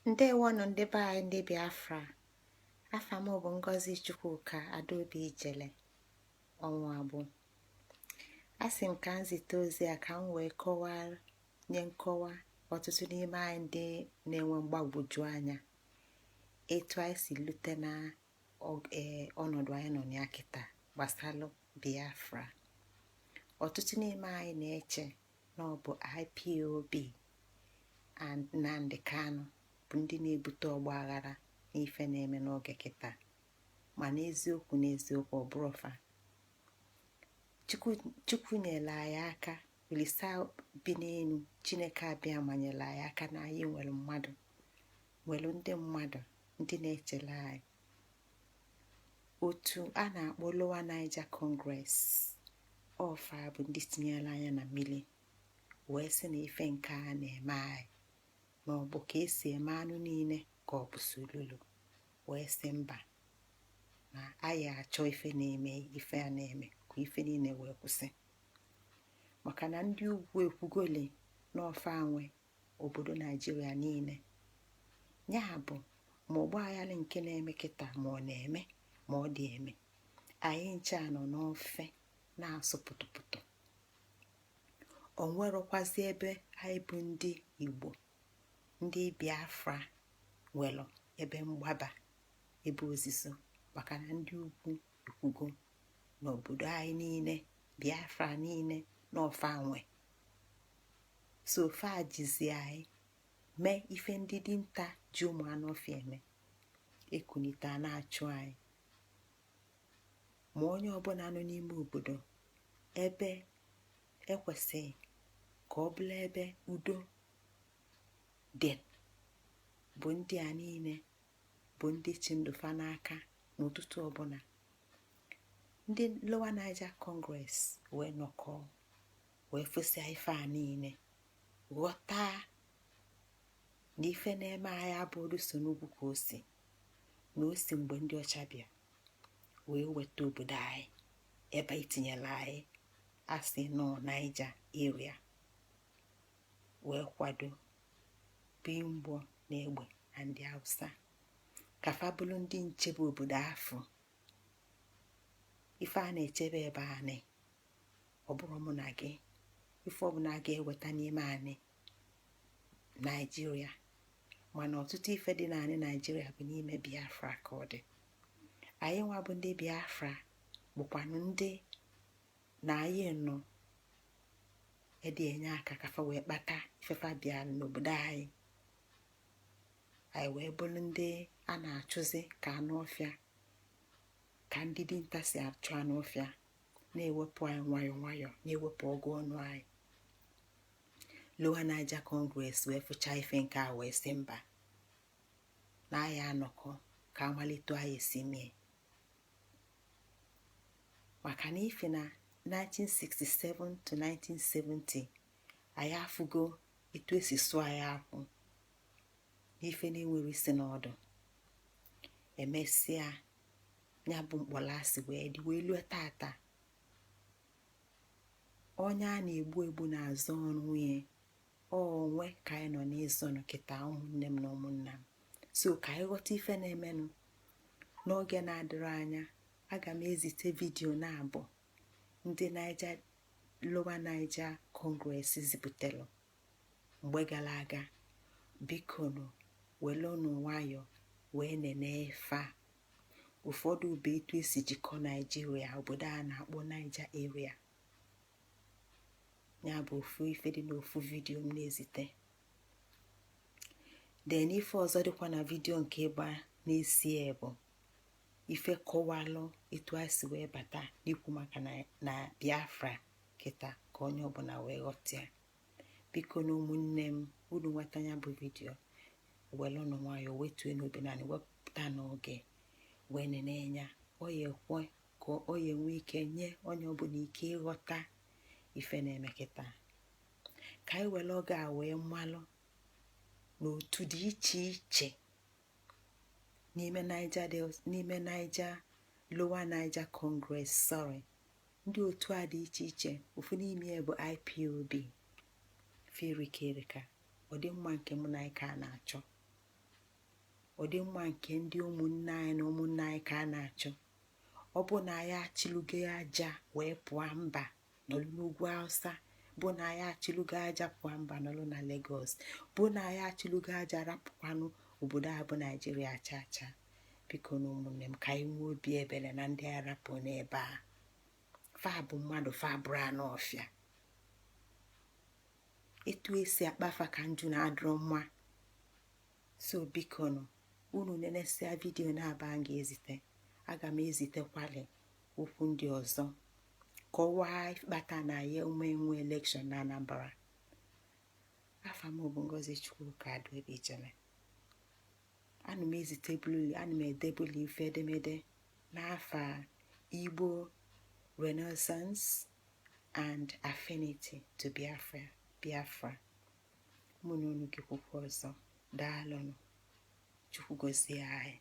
Ndewonụ ndị be anyị, ndị Biafra. Afa m bụ Ngozi Chukwuka Adaobi Ijele ọnwa abụ. A sị m ka m zite ozi a ka m wee kọwaa, nye nkọwa ọtụtụ n'ime anyị ndị na-enwe mgbagwoju anya etu anyị si lute na ọnọdụ anyị nọ ya kịta gbasalụ Biafra. Ọtụtụ n'ime anyị na-eche na ọ bụ IPOB and Nnamdi Kanu bụ ndị na-ebute ọgba aghara n'ife na-eme n'oge kịta, ma n'eziokwu n'eziokwu, ọ bụrụ fa. Chukwu nyere anyị aka, Olisa bi n'elu, Chineke abịa manyere anyị aka na anyị nwere mmadụ, nwere ndị mmadụ ndị na-echere anyị. Otu a na-akpọ Lower Niger Congress, ọfa bụ ndị tinyere anya na mmiri wee sị na ife nke a na-eme anyị na ọ bụ ka esi eme anụ niile ka ọ bụ sululu, wee sị mba, na anyị achọ ife na-eme ife a na-eme ka ife niile wee kwụsị, maka na ndị ugwu ekwugole n'ofe anwe obodo Naijiria niile. Ya bụ, ma ọgba aghara nke na-eme kịta, ma ọ na-eme ma ọ dị eme, anyị nche nọ n'ofe na-asụ pụtụpụtụ. O nwerọkwazi ebe anyị bụ ndị Igbo, ndị Biafra, nwere ebe mgbaba, ebe ozizo, maka na ndị ugwu ekwugo n'obodo anyị niile, Biafra niile, n'ofe anwe. So ofe a jizi anyị mee ife ndị dinta ji ụmụ anụ ọfịa eme, ekunite na-achụ anyị. Ma onye ọbụla nọ n'ime obodo ebe ekwesịghị ka ọ bụla ebe udo dị, bụ ndị a niile bụ ndị chi ndụfa n'aka n'ụtụtụ ọbụla. Ndị Lower Niger Congress wee nọkọọ, wee fụsịa ife a niile, ghọta na ife na-eme anyị abụrụ so n'ugwu ka o si, na o si mgbe ndị ọcha bịa wee weta obodo anyị ebe etinyela anyị asị nọ Niger area, wee kwado bi mgbọ na egbe na ndị Hausa ka fa bụrụ ndị nchebe obodo afọ. Ife a na-echebe ebe anị, ọ bụrụ mụ na gị, ife ọbụla ga-eweta n'ime anyị Naijiria, mana ọtụtụ ife dị n'anị Naijiria bụ n'ime Biafra ka ọ dị. Anyị nwa bụ ndị Biafra bụkwanụ ndị na anyị nọ ede enye aka ka fa wee kpata ifefa bịa n'obodo anyị. Anyị wee bụrụ ndị a na-achụzi ka anụ ọfịa, ka ndị dinta si achụ anụ ọfịa, na-ewepụ anyị nwayọọ nwayọọ, na-ewepụ ọgụ ọnụ anyị. Lower Niger Congress wee fụchaa ife nke a, wee sị mba, na anyị anọkọ ka amalite anyị esi mie, maka na ife na 1967 to 1970 anyị afụgo etu esi sụọ anyị akwụ n'ife na-enwere isi n'ọdụ. Emesịa, ya bụ mkpọlasị wee dị wee lue tata. Onye a na-egbu egbu na-azọ ọrụ nwunye onwe ka anyị nọ n'ịzọnụ kịta. Ụmụnne m na ụmụnna m, so ka anyị ghọta ife na-emenụ. N'oge na-adịrị anya, aga m ezite vidiyo na-abụ ndị Niger, Lower Niger Congress zipụtalụ mgbe gara aga. Biko nụ, welụnụ nwayọ wee nene ife a. Ụfọdụ bụ etu esi jikọ Naijiria, obodo a na-akpọ Niger area. Ya bụ ofu ife dị n'ofu vidiyo m na-ezite. Then ife ọzọ dịkwa na vidiyo nke ịgba na-esi bụ ife kọwalụ etu a si wee bata n'ikwu maka na Biafra kịta, ka onye ọbụla wee ghọta ya. Biko na ụmụnne m, unu nweta ya bụ vidiyo, welụnụ nwayọọ, wetuo n'obi naanị, wepụta n'oge wee nene ya. Ọ ya ekwe ka ọ ya enwe ike nye onye ọbụla ike ịghọta ife na-eme kịta, ka anyị were oge a wee mmalụ n'otu dị iche iche n'ime Niger, n'ime Niger, Lower Niger Congress, sorry, ndị otu a dị iche iche. Ofu n'ime ya bụ IPOB. Ferika erika ọdịmma nke mụ na anyị ka a na-achọ. Ọdịmma nke ndị ụmụnne anyị na ụmụnne anyị ka a na-achọ. Ọ bụ na anyị achịlugo aja wee pụọ mba nọlụ n'ugwu Hausa, bụ na anyị achịlugo aja pụọ mba nọlụ na Lagos, bụ na anyị achịlugo aja rapụkwanụ obodo a bụ Naijiria chaa chaa. Biko na ụmụnne m, ka anyị nwee obi ebere na ndị anyị rapụ n'ebe a. Fa bụ mmadụ, fa bụrụ anụ ọfịa. Etu esi akpafa ka nju na-adịrọ mma. So biko nụ, unu nenesịa video na-aba m ga-ezite, aga m ezitekwali okwu ndị ọzọ kọwaa ịkpata na ya ume nwe election na Anambra. Afa m bụ Ngozi Chukwuka Adaobi Ijele. Ana m ezitebuli, ana m edebuli ife edemede n'afa Igbo Renaissance and Affinity to Biafra. Biafra mụ na unu gị kwukwa ọzọ. Daalụnụ. Chukwu gozie anyị.